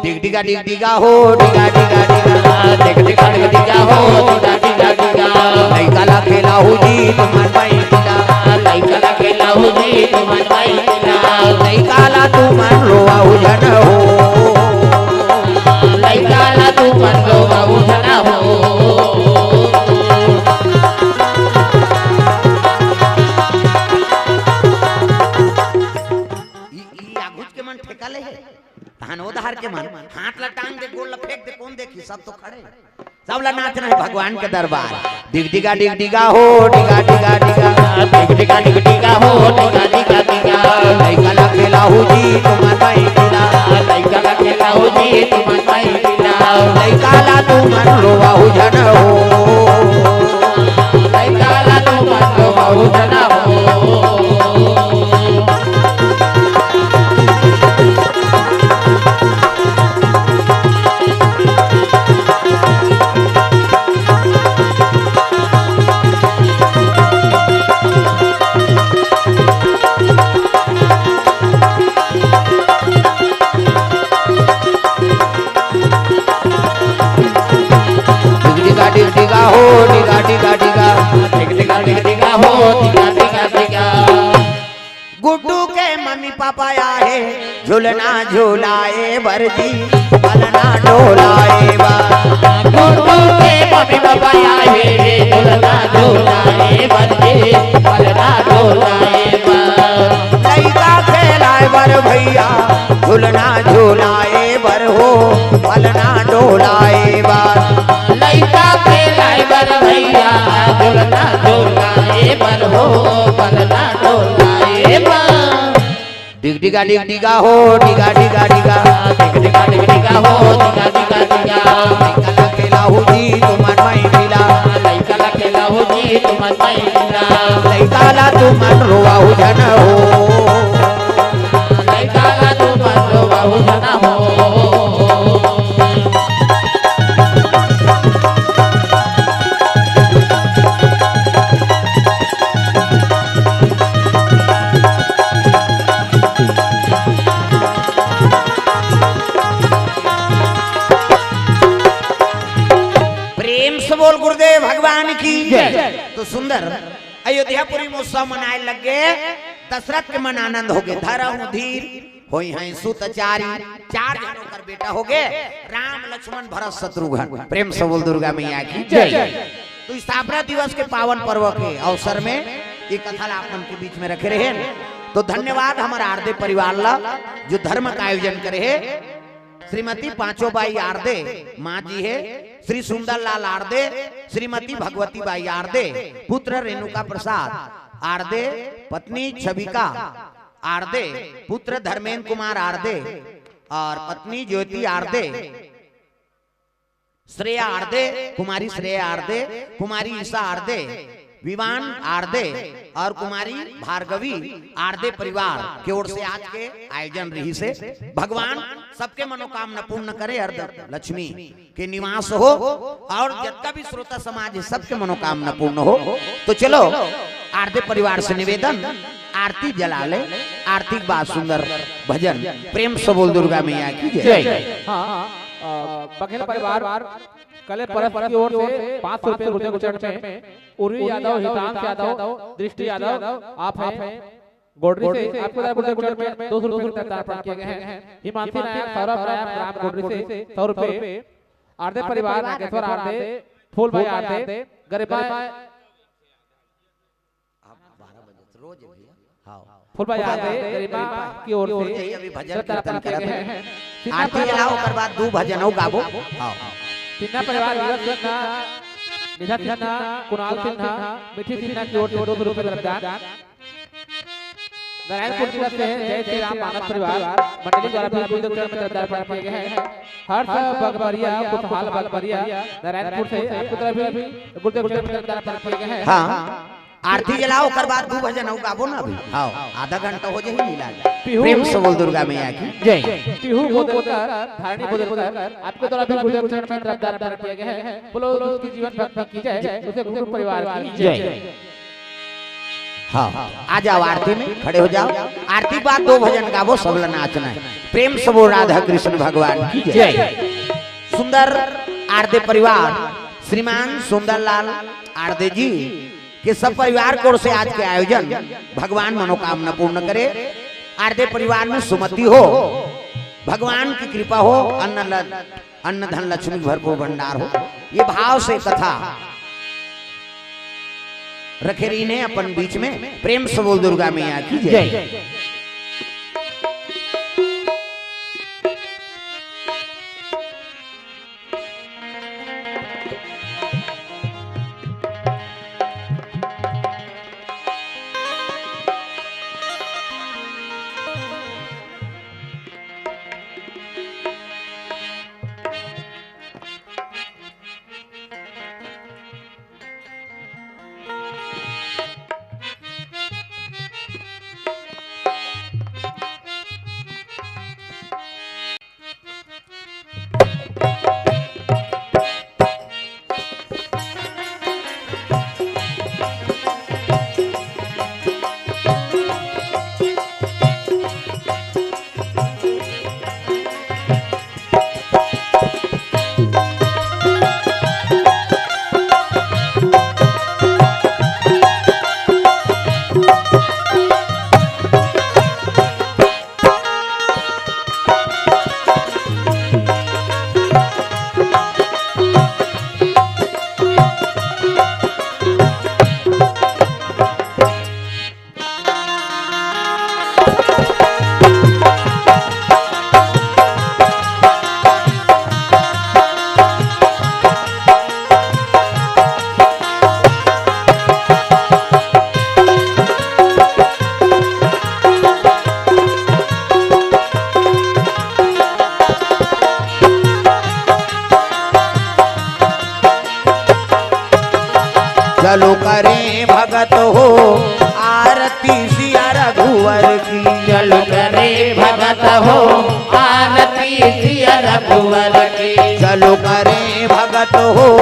डिग डिगा डिग डिगा हो, डिगा डिगा डिगा। डिग डिगा डिग डिगा हो, डिगा डिगा डिगा। लइका ला खेलाहू जी तुमन माई पिला। लइका ला खेलाहू जी तुमन माई पिला। लइका ला तुमन रोवाहू झन हो। लइका ला तुमन रोवाहू झन हो। ई, ई आघुच के मन ठेका ले हे। तहन ओ डहर के मन हाथ ला टांग दे, गोड़ ला फेंक दे, कोन देखही? सब तो खड़े। सब ला नाचना हे भगवान के दरबार। डिग डिगा डिग डिगा हो, डिगा डिगा डिगा। डिग डिगा डिग डिगा हो, डिगा डिगा डिगा। लइका ला खेलाहू जी तुमन माई पिला। लइका ला खेलाहू जी तुमन माई पिला। लइका ला तुमन रोवाहू झन हो। लइका ला तुमन रोवाहू झन हो। डिग डिगा डिग डिगा हो, डिगा डिगा डिगा। डिग डिगा डिग डिगा हो, डिगा डिगा डिगा। गुड्डू के मम्मी पापा आहे, झुलना झुलाए बर जी, पलना डोलाए बर। गुड्डू के मम्मी पापा आहे, झुलना झुलाए बर जी, पलना डोलाए बर। लइका खेलाए बर भइया, झुलना झुलाए बर हो, पलना डोलाए बर। लइका खेलाए बर भइया, झुलना झुलाए बर हो, पलना डोलाए बर। डिग डिगा डिग डिगा हो, डिगा डिगा डिगा। डिग डिगा डिग डिगा हो, डिगा डिगा डिगा। लइका ला खेलाहू जी तुमन माई पिला। लइका ला खेलाहू जी तुमन माई पिला। लइका ला तुमन रोवाहू झन हो। लइका ला तुमन रोवाहू झन हो। प्रेम से बोल गुरुदेव भगवान की जय। तो सुंदर अयोध्यापुरी महोत्सव मनाए लग गे, दशरथ के मन आनंद हो गे। धरहूं धीर होई हैं सुत चारी, चार झन ओकर बेटा हो गे, राम लक्ष्मण भरत शत्रुघ्न। प्रेम से बोल दुर्गा मैया की जय। तो स्थापना दिवस के पावन पर्व के अवसर में ये कथा ला आप मन के बीच में रखे रहे। तो धन्यवाद हमर आरदे परिवार ला, जो धर्म का आयोजन करे हे। श्रीमती पांचों बाई आरदे माँ जी हे, श्री सुंदर लाल आरदे, श्रीमती भगवती बाई आरदे, पुत्र रेणुका प्रसाद आरदे, पत्नी छविका आरदे, पुत्र धर्मेंद्र कुमार आरदे और पत्नी ज्योति आरदे, श्रेया आरदे, कुमारी श्रेया आरदे, कुमारी ईशा आरदे, विवान आरदे और कुमारी भार्गवी आरदे परिवार के ओर से आज के आयोजन रहिसे। भगवान सबके मनोकामना पूर्ण करे, अर्ध लक्ष्मी के निवास हो और जतका भी श्रोता समाज हे, सबके मनोकामना पूर्ण हो। तो चलो, आरदे परिवार से निवेदन, आरती जला ले, आरती के बाद सुंदर भजन। प्रेम से बोल दुर्गा मैया की जय। जय। हाँ, अ, बघेल परिवार कले परस की ओर से पाँच सौ रुपये गुर्जर गुचरण में, उर्वी यादव, हितांश यादव, दृष्टि यादव, आप हैं गोडरी से, आपको गुर्जर गुचरण में दो सौ रुपये का दान अर्पण किए गए हैं। हिमांशी नायक, सौरभ नायक, ग्राम गोडरी से सौ रुपये, आरदे परिवार, नागेश्वर आरदे, फूलबाई आरदे, गरिमा, आप बारह बजे से रोज है भैया। हाँ। फूलबाई आरदे, गरिमा की ओर से यही अभी भजन श्रद्धा कीर्तन अर्पण किए करत गए हैं। हैं। सिन्हा आरती परिवार, जलाओ, ओकर बाद दू भजन अउ गाबो। हाँ। सिन्हा परिवार, नीरज सिन्हा, निधा सिन्हा, कुणाल सिन्हा, मिठी सिन्हा की ओर से दो सौ रुपये का दान। नारायणपुर जिला से जय श्री राम मानस परिवार मंडली द्वारा भी गुरुदेव चरण में श्रद्धा अर्पण किए गए हैं। हर्ष बगबरिया, खुशहाल बगबरिया, नारायणपुर से आपकी तरफ भी गुरुदेव चरण में श्रद्धा अर्पण किए गए हैं। हाँ, आरती जलाओ, ओकर बाद दू भजन अउ गाबो ना अभी। हाँ, आधा घंटा हो जाही लीला। पीहू, प्रेम से बोल दुर्गा मैया की जय। पीहू बोदलकर, धारणी बोदलकर, आपके द्वारा भी गुरुदेव चरण में श्रद्धा अर्पण किए गए हैं। बोलो, उसकी जीवन भक्ति की जय, उसे गुरु परिवार की जय। हाँ, आ जाओ आरती में, खड़े हो जाओ। आरती के बाद दो भजन गाबो, सब ला नाचना है। प्रेम से बोल राधा कृष्ण भगवान की जय। जय। सुंदर आरदे परिवार, श्रीमान सुंदरलाल आरदे जी के सब परिवार की ओर से आज के आयोजन, भगवान मनोकामना पूर्ण करे। आरदे परिवार में सुमति हो, भगवान की कृपा हो, अन्न ल-, अन्न धन लक्ष्मी भरपूर भंडार हो, ये भाव से कथा रखे रहिन हे अपन बीच में। प्रेम से बोल दुर्गा मैया की जय। जय। चलो करे भगत हो आरती सिया रघुवर की। चलो करे भगत हो आरती सिया रघुवर की। चलो करे भगत हो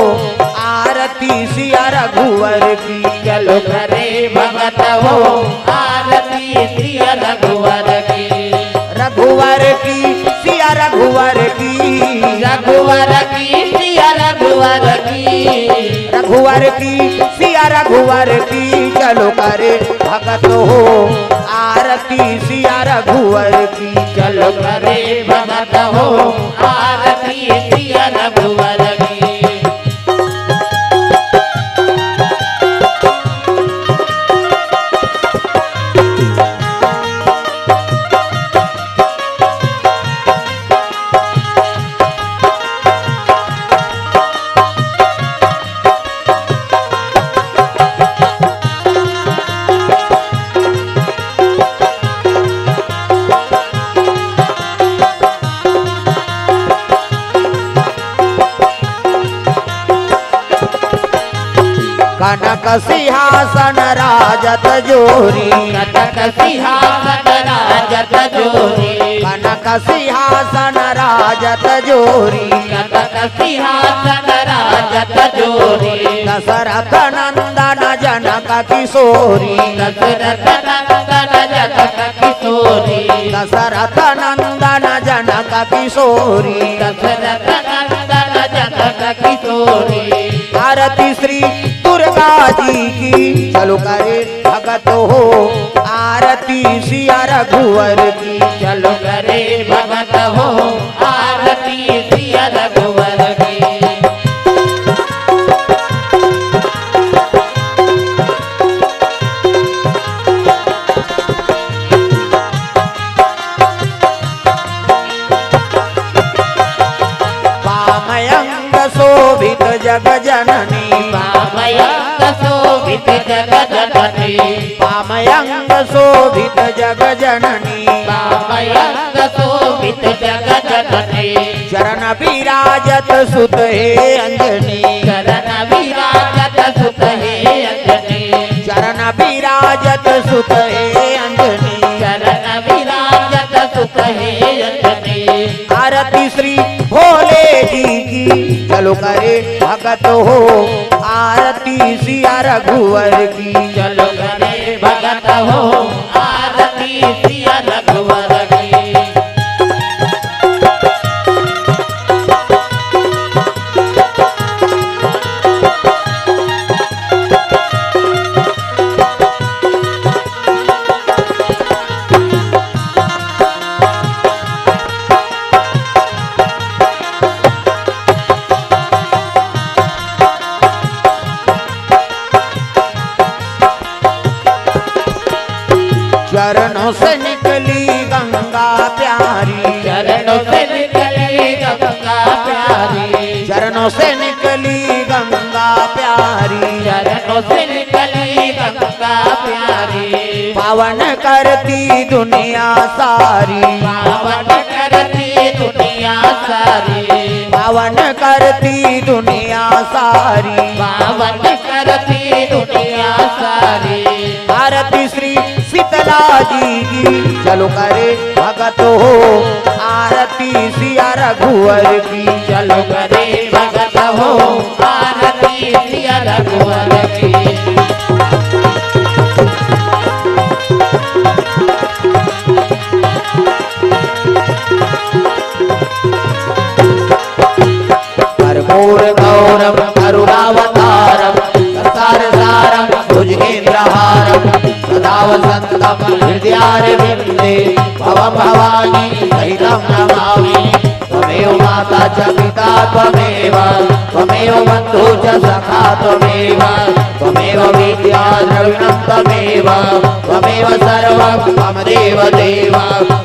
आरती सिया रघुवर की। चलो करे भगत हो आरती सिया रघुवर की। रघुवर की सिया रघुवर की। रघुवर की सिया रघुवर की। रघुवर की, सिया रघुवर की, चलो करे भगत हो आरती सिया रघुवर की। चलो करे भगत हो आरती सिया रघुवर की। कनक सिंहासन राजत जोरी। कनक सिंहासन राजत जोरी। कनक सिंहासन राजत जोरी। कनक सिंहासन राजत जोरी। दशरथ नंदन जनक किशोरी। दशरथ नंदन जनक किशोरी। दशरथ नंदन जनक किशोरी। दशरथ नंदन जनक किशोरी। आरती श्री दुर्गा जी की, चलो करे भगत हो आरती सिया रघुवर की। चलो करे भगत हो आरती सिया रघुवर की। पामयंग शोभित जग जननी। पामयंग शोभित जग जननी। पामयंग शोभित जग जननी। पामयंग शोभित जग जननी। चरण विराजत सुत हे अंजनी। चरण विराजत सुत हे अंजनी। चरण विराजत सुत हे अंजनी। चरण विराजत सुत हे अंजनी। आरती श्री भोले जी की, चलो करे भगत हो आरती सिया रघुवर की। चलो करे भगत हो आरती सिया रघुवर की। चरणों से निकली गंगा प्यारी। चरणों से निकली गंगा प्यारी। चरणों से निकली गंगा प्यारी। चरणों से निकली गंगा प्यारी। पावन करती दुनिया सारी। पावन करती दुनिया सारी। पावन करती दुनिया सारी। पावन करती दुनिया सारी। आरती श्री शीतला जी की, चलो करे भगत हो आरती सिया रघुवर की। चलो करे भगत हो आरती सिया रघुवर की। कर्पूर गौरम करुणावतारम संसार सारम भुजगेंद्रहारम सदा वसंतम हृदयारविंदे भवम भवानी सहितम नमामि। त्वमेव माता च पिता त्वमेव, त्वमेव बंधु च सखा त्वमेव, त्वमेव विद्या द्रविणं त्वमेव, त्वमेव सर्वं मम देव देव,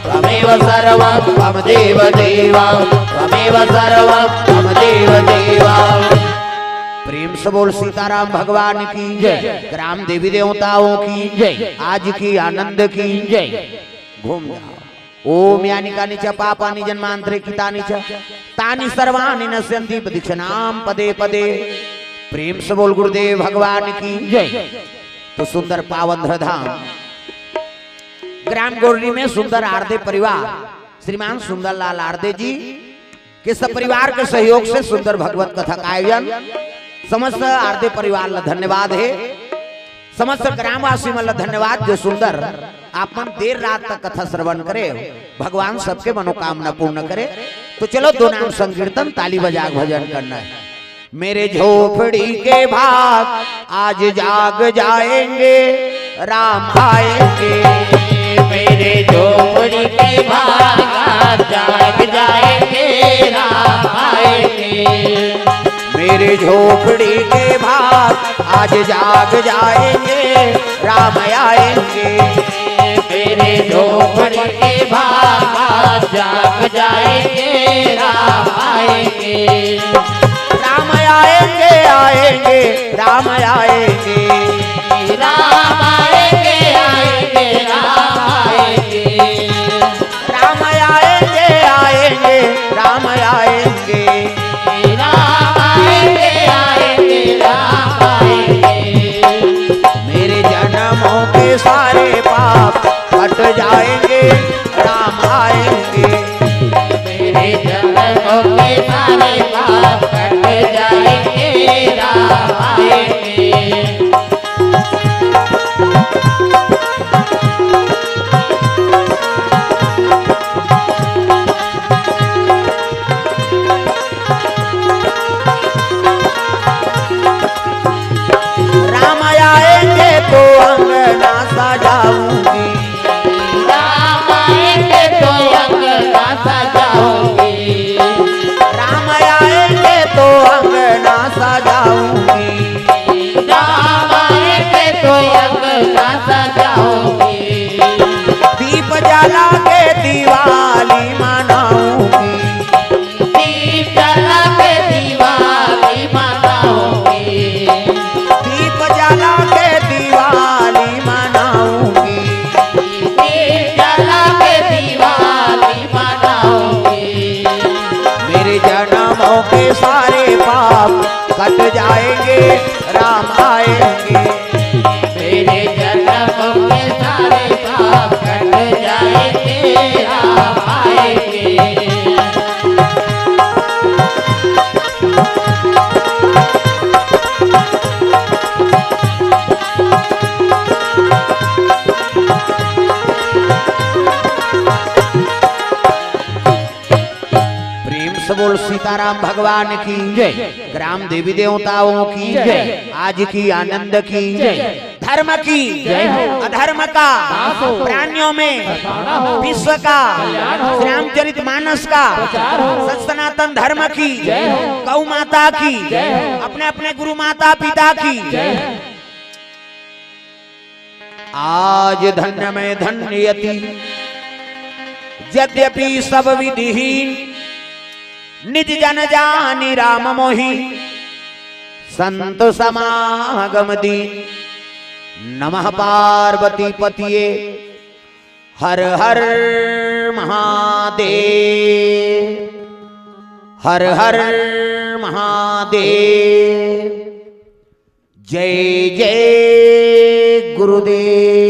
त्वमेव सर्वं मम देव देव, त्वमेव सर्वं मम देव देव। प्रेम से बोल सीताराम भगवान की जय। ग्राम देवी देवताओं की जय। आज की आनंद की जय। घूम जाओ। ओम यानि कानि च पापानि जन्मांतरे कृतानि च तानि सर्वाणि नश्यन्ति प्रदक्षिणाम पदे पदे। प्रेम से बोल गुरुदेव भगवान की जय। तो सुंदर पावन धरधाम ग्राम गोरडी में सुंदर आरदे परिवार श्रीमान सुंदरलाल आरदे जी के सपरिवार के सहयोग से सुंदर भगवत कथा का आयोजन। समस्त आरदे परिवार ला धन्यवाद हे। समस्त ग्रामवासी मन ला धन्यवाद जो सुंदर आप मन देर रात तक कथा श्रवण करे। भगवान सबके मनोकामना पूर्ण करे। तो चलो, दो नाम संकीर्तन, ताली बजा के भजन करना है। मेरे झोपड़ी के भाग आज जाग जाएंगे, राम आएंगे। मेरे झोपड़ी के भाग आज जाग जाएंगे, राम आएंगे। मेरे झोपड़ी के भाग आज जाग जाएंगे, राम आएंगे। मेरे झोपड़ी के भाग आज जाग जाएंगे, राम आएंगे। राम आएंगे, आएंगे, राम आएंगे। राम आएंगे, आएंगे, राम आएंगे। राम आएंगे, आएंगे, राम आएंगे। राम आएंगे, आएंगे, राम आएंगे। मेरे जन्मों के सारे पाप कट जाएंगे, राम आएंगे। मेरे जन्मों के सारे पाप कट जाएंगे, राम आएंगे। राम आएंगे तो अंगना सजाऊंगी। राम आएंगे तो अंगना सजाऊंगी। राम आएंगे तो अंगना सजाऊंगी। राम आएंगे तो अंगना सजाऊंगी। दीप जला के दिवाली मनाऊंगी। दीप जला के दिवाली मनाऊंगी। दीप जला के दिवाली मनाऊंगी। दीप जला के दिवाली मनाऊंगी। मेरे जन्मों के सारे पाप कट जाएंगे, राम आएंगे। मेरे जन्मों के सारे पाप कट जाएंगे, राम आएंगे। प्रेम से बोल सीताराम भगवान की जय। ग्राम देवी देवताओं की जय। आज की आनंद की जय। धर्म की जय हो। अधर्म का नाश हो। प्राणियों में विश्व का श्री रामचरित मानस का प्रचार हो। सत सनातन धर्म की जय हो। गौ माता की जय हो। अपने अपने गुरु माता पिता की जय हो। आज धन्य मैं धन्य यति, यद्यपि सब विधिहीन, निज जन जानि राम मोहि, संत समागम दीन। नमः पार्वती पतिये, हर हर महादेव, हर हर महादेव। जय जय गुरुदेव।